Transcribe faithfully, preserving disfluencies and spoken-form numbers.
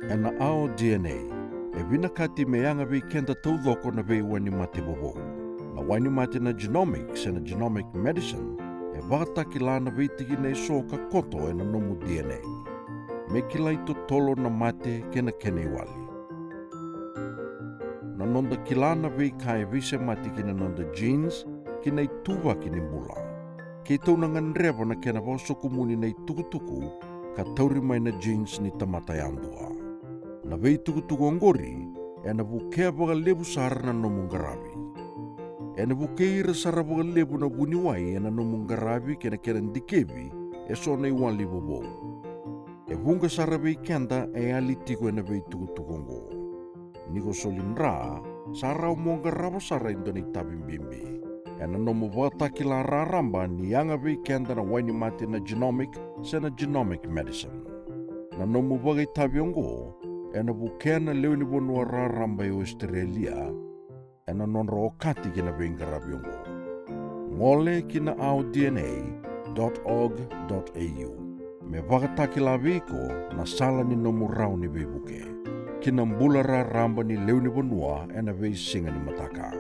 Ena Our D N A, e vinakati me yaga vei keda taucoko na veiwainimate vovou. Na wainimate na genomics ena genomic medicine e vakatakila na veitikina eso ka koto ena nomu D N A, me kilai totolo na mate kei na kena iwali. Na noda kila na veika e veisemati ki na noda genes ki na ituvaki ni bula. Keitou na gadreva na kena vakasokumuni na itukutuku ka tauri mai na genes ni tamata yadua. Na veitukutuku oqori ena vukea vakalevu sara na nomu qaravi. Ena vukei ira sara vakalevu na vuniwai ena nomu qaravi kei na kena dikevi eso na iwali vovou. E vuqa sara vei keda e yali tiko ena veitukutuku oqo. Ni ko soli dra, sa rawa mo qarava sara e dua na itavi bibi. Ena nomu vakatakila raraba ni yaga vei keda na wainimate na genomic se na genomic medicine. Na nomu vakaitavi oqo ena vukea na lewe ni vanua raraba e Australia ena nodra okati ki na veiqaravi oqo. Gole ki na our D N A dot org dot A U me vakatakila vei iko na sala ni nomu rawa ni veivuke ki na bula raraba ni lewe ni vanua ena veisiga ni mataka.